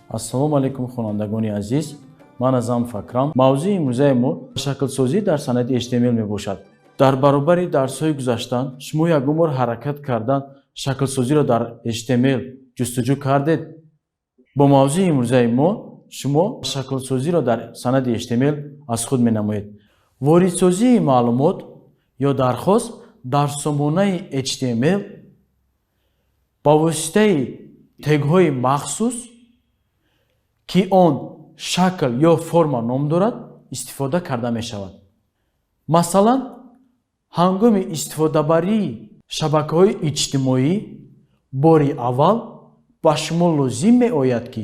Ассалому алайкум, хонандагони азиз. Ман Азам Факрам. Мавзӯи имрӯзаи мо шаклсозӣ дар санади HTML мебошад. Дар баробари дарсҳои гузаштан шумо ягон бор ҳаракат кардан шаклсозиро дар HTML ҷустуҷӯ кардед? Бо мавзӯи имрӯзаи мо шумо шаклсозиро дар санади HTML аз худ менамоед. Воридсозии маълумот ё дархост дар сомонаи HTML ба воситаи тегҳои махсус, ки он шакл ё форма ном дорад, истифода карда мешавад. Масалан, ҳангоми истифодабарии шабакаҳои иҷтимоӣ бори аввал ба шумо лозим меояд, ки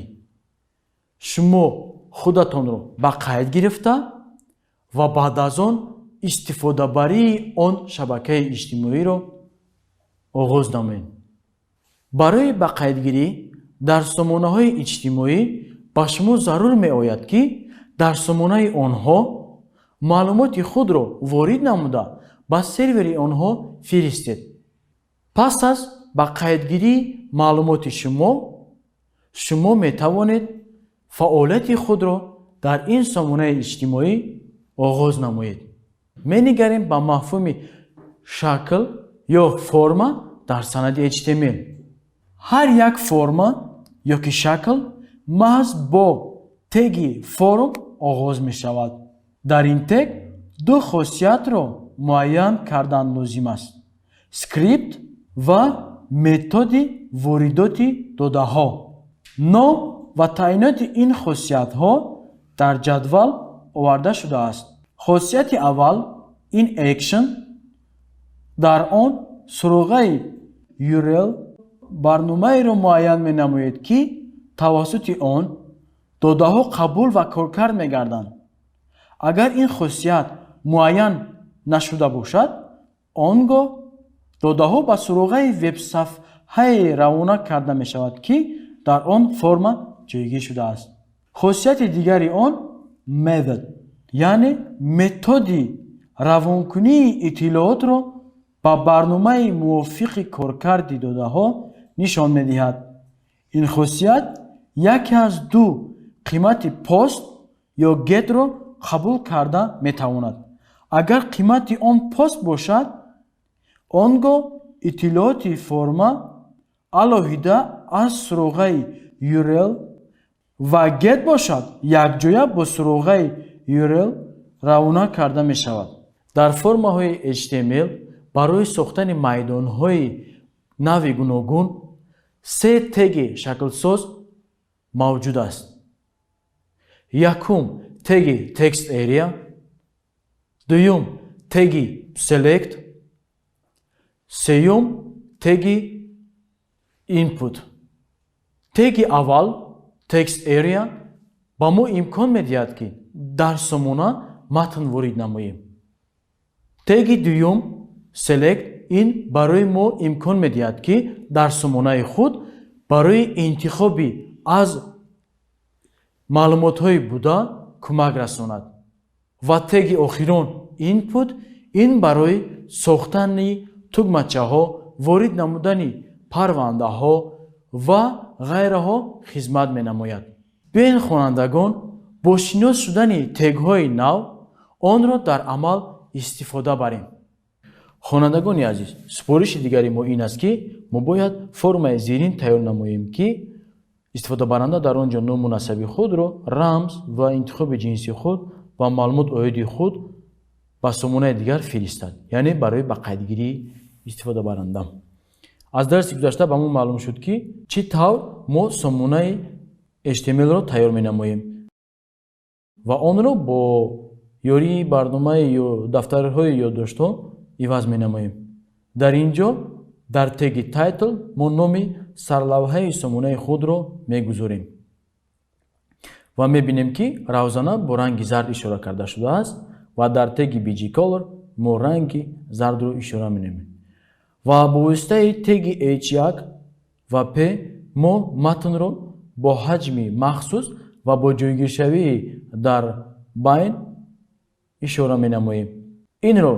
шумо худатонро ба қайд гирифта ва баъд аз он истифодабарии он шабакаи иҷтимоиро оғоз намоед. Барои ба қайдгирӣ дар сомонаҳои иҷтимоӣ ба шумо зарур меояд, ки дар сомонаи онҳо маълумоти худро ворид намуда, ба сервери онҳо фиристед. Пас аз ба қайдгирии маълумоти шумо, шумо метавонед фаъолияти худро дар ин сомонаи иҷтимоӣ оғоз намоед. Менигарем ба мафҳуми шакл ё форма дар санади HTML. Ҳар як форма ёки шакл маҳз бо теги form оғоз мешавад. Дар ин тег ду хосиятро муайян кардан лозим аст: скрипт ва методи воридоти додаҳо. Ном ва таъиноти ин хосиятҳо дар ҷадвал оварда шудааст. Хосияти аввал ин action. Дар он суроғаи URL барномаеро муайян менамояд, ки тавассути он додаҳо қабул ва коркард мегарданд. Агар ин хосият муайян нашуда бошад, он гоҳ додаҳо ба суроғаи вебсафҳае равона карда мешавад, ки дар он форма ҷойгир шудааст. Хосияти дигари он method, яъне методи равонкунии иттилоотро ба барномаи мувофиқи коркарди додаҳо нишон медиҳад. Ин хосият яке аз ду қимати post ё get-ро қабул карда метавонад. Агар қимати он post бошад, он гоҳ иттилооти форма алоҳида аз суроғаи URL ва get бошад, якҷоя бо суроғаи URL равона карда мешавад. Дар формаҳои HTML барои сохтани майдонҳои нави гуногун се теги шаклсоз мавҷуд аст. Якум теги text area, дуюм теги select, сеюм теги input. Теги аввал text area ба мо имкон медиҳад, ки дар сомона матн ворид намоем. Теги дуюм select ин барои мо имкон медиҳад, ки дар сомонаи худ барои интихоби аз маълумотҳои буда кӯмак расонад. Ва теги охирон input ин барои сохтани тугмачаҳо, ворид намудани парвандаҳо ва ғайраҳо хизмат менамояд. Биёед, хонандагон, бо шинос шудани тегҳои нав онро дар амал истифода барем. Хонандагони азиз, супориши дигари мо ин аст, ки мо бояд формаи зерин тайёр намоем, ки истифодабаранда дар он ҷо ному насаби худро, рамз ва интихоби ҷинси худ ва маълумот оиди худ ба сомонаи дигар фиристад, яъне барои ба қайдгирии истифодабаранда. Аз дарси гузашта ба мо маълум шуд, ки чӣ тавр мо сомонаи HTML-ро тайёр менамоем ва онро бо ёрии барномаи ё дафтарҳои ёддоштҳо иваз менамоем. Дар ин ҷо дар теги title мо номи сарлавҳаи сомонаи худро мегузорем ва мебинем, ки равзана бо ранги зард ишора карда шудааст, ва дар теги bg color мо ранги зардро ишора менамоем ва бо воситаи теги h1 ва p мо матнро бо ҳаҷми махсус ва бо ҷойгиршавии дар байн ишора менамоем. Инро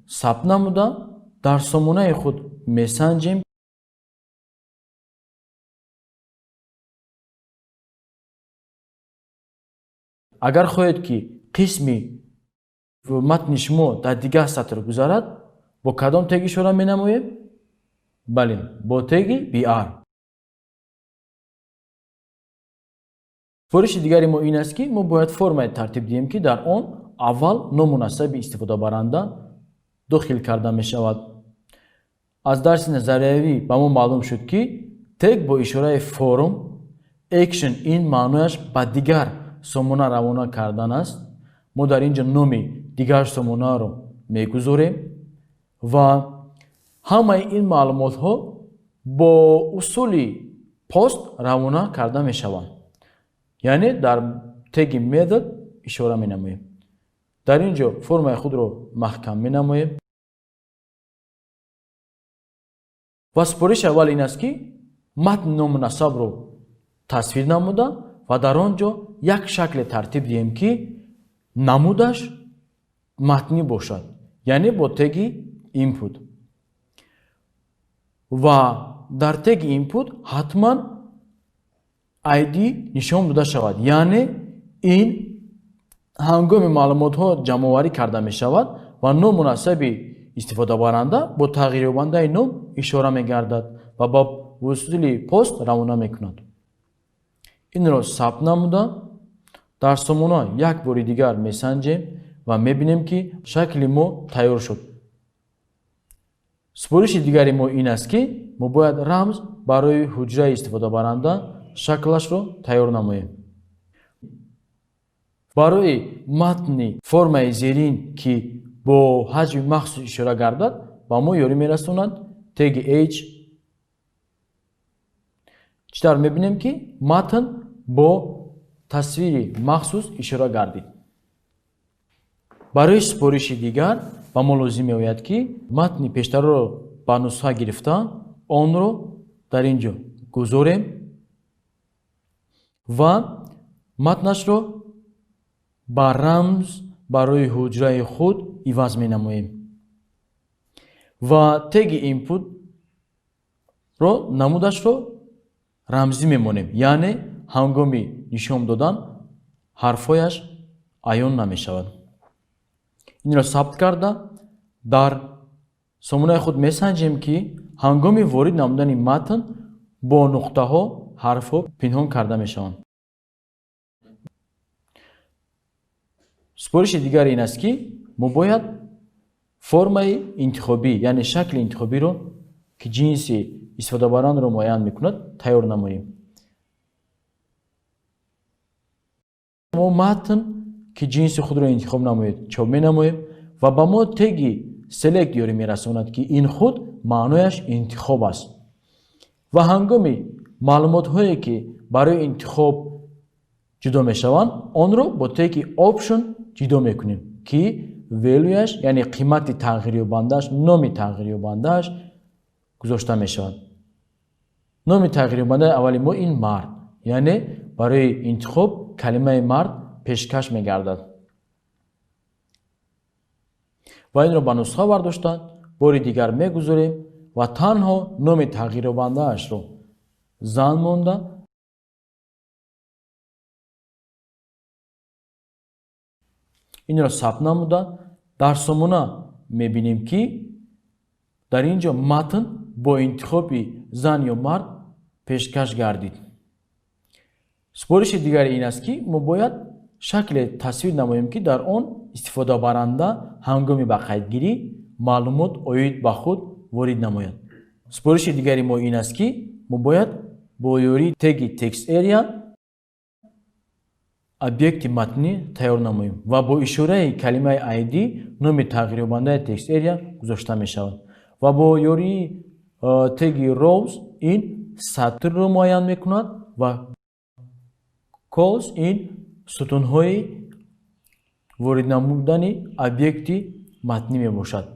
сабт намуда, дар сомонаи худ месанҷем. Агар хоҳед, ки қисми матни шумо дар дигар сатр гузарад, бо кадом тег ишора менамоем? Бале, бо теги BR. Супориши дигари мо ин аст, ки мо бояд формае тартиб диҳем, ки дар он аввал ному насаби истифодабаранда дохил карда мешавад. Аз дарси назариявӣ ба мо маълум шуд, ки тег бо ишораи form action ин маънояш ба дигар сомона равона кардан аст. Мо дар ин ҷо номи дигар сомонаро мегузорем ва ҳамаи ин маълумотҳо бо усули пост равона карда мешаванд, яъне дар теги method ишора менамоем. Дар ин ҷо формаи худро маҳкам менамоем ва супориши аввал ин аст, ки матни ному насабро тасвир намуда ва дар он ҷо як шакле тартиб диҳем, ки намудаш матнӣ бошад, яъне бо теги input. Ва дар теги input ҳатман ID нишон дода шавад, яъне ин ҳангоми маълумотҳо ҷамъоварӣ карда мешавад ва ному насаби истифодабаранда бо тағйирёбандаи ном ишора мегардад ва ба усули пост равона мекунад. Инро сабт намуда дар сомона як бори дигар месанҷем ва мебинем, ки шакли мо тайёр шуд. Супориши дигари мо ин аст, ки мо бояд рамз барои ҳуҷраи истифодабаранда шаклашро тайёр намоем. Барои матни формаи зерин, ки бо ҳаҷми махсус ишора гардад, ба мо ёрӣ мерасонад теги h. Чӣ тавр мебинем, ки матн бо тасвири махсус ишора гардид. Барои супориши дигар ба мо лозим меояд, ки матни пештараро ба нусха гирифта, онро дар ин ҷо гузорем ва матнашро ба рамз барои ҳуҷраи худ иваз менамоем ва теги input ро намудашро рамзӣ мемонем, яъне ҳангоми нишон додан ҳарфҳояш аён намешавад. Инро сабт карда дар сомонаи худ месанҷем, ки ҳангоми ворид намудани матн бо нуқтаҳо ҳарфҳо пинҳон карда мешаванд. Супориши дигар ин аст, ки мо бояд формаи интихобӣ, яъне шакли интихобиро, ки ҷинси истифодабарандро муайян мекунад, тайёр намоем. Мо матн, ки ҷинси худро интихоб намоед, чоп менамоем ва ба мо теги select ёрӣ мерасонад, ки ин худ маънояш интихоб аст. Ва ҳангоми маълумотҳое, ки барои интихоб ҷудо мешаванд, онро бо теги option ҷудо мекунем, ки value-яш, яъне қимати тағйирёбандааш, номи тағйирёбандааш гузошта мешавад. Номи тағйирёбандаи аввали мо ин мард, яъне барои интихоб калимаи мард пешкаш мегардад. Ва инро ба нусха бардошта бори дигар мегузорем ва танҳо номи тағйирёбандаашро зан монда инро сабт намуда дар сомона мебинем, ки дар ин ҷо матн бо интихоби зан ё мард пешкаш гардид. Супориши дигари ин аст, ки мо бояд шакле тасвир намоем, ки дар он истифодабаранда ҳангоми ба қайдгирӣ маълумот оид ба худ ворид намояд. Супориши дигари мо ин аст, ки мо бояд бо ёрии теги text area объекти матнӣ тайёр намоем ва бо ишораи калимаи id номи тағйирёбандаи text area гузошта мешавад ва бо ёрии теги rows ин сатрро муайян мекунад ва cols ин сутунҳои ворид намудани объекти матнӣ мебошад.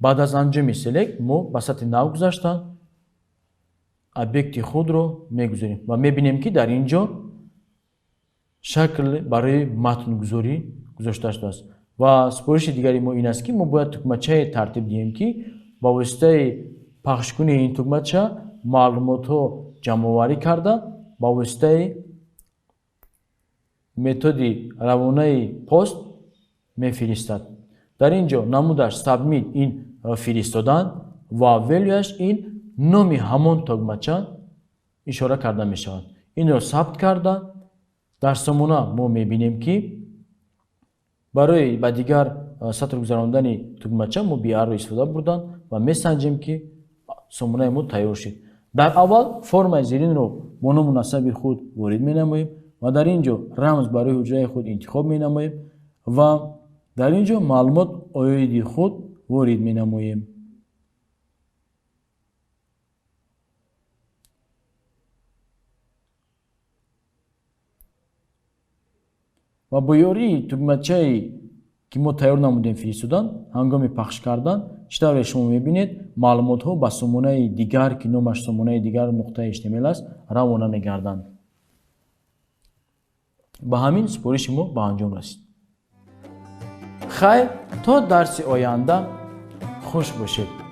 Баъд аз анҷоми select мо ба сатҳи нав гузашта Объекти худро мегузорем ва мебинем, ки дар ин ҷо шакл барои матнгузорӣ гузошта шудааст. Ва супориши дигари мо ин аст, ки мо бояд тугмачае тартиб диҳем, ки ба воситаи пахшкунии ин тугмача маълумотҳо ҷамъоварӣ карда, ба воситаи методи равонаи пост мефиристад. Дар ин ҷо намудаш submit, ин фиристодан, ва value-аш ин номи ҳамон тугмача ишора карда мешавад. Инро сабт карда дар сомона мо мебинем, ки барои ба дигар сатр гузарондани тугмача мо BR-ро истифода бурдан ва месанҷем, ки сомонаи мо тайёр шуд. Дар аввал формаи зеринро бо ному насаби худ ворид менамоем ва дар ин ҷо рамз барои ҳуҷраи худ интихоб менамоем ва дар ин ҷо маълумот оиди худ ворид менамоем. Ва бо ёрии тугмачае, ки мо тайёр намудем фиристодан, ҳангоми пахш кардан, чӣ тавре шумо мебинед, маълумотҳо ба сомонаи дигар, ки номаш сомонаи дигар нуқтаи HTML аст, равона мегарданд. Ба ҳамин супориши мо ба анҷом расид. Хайр, то дарси оянда, хуш бошед.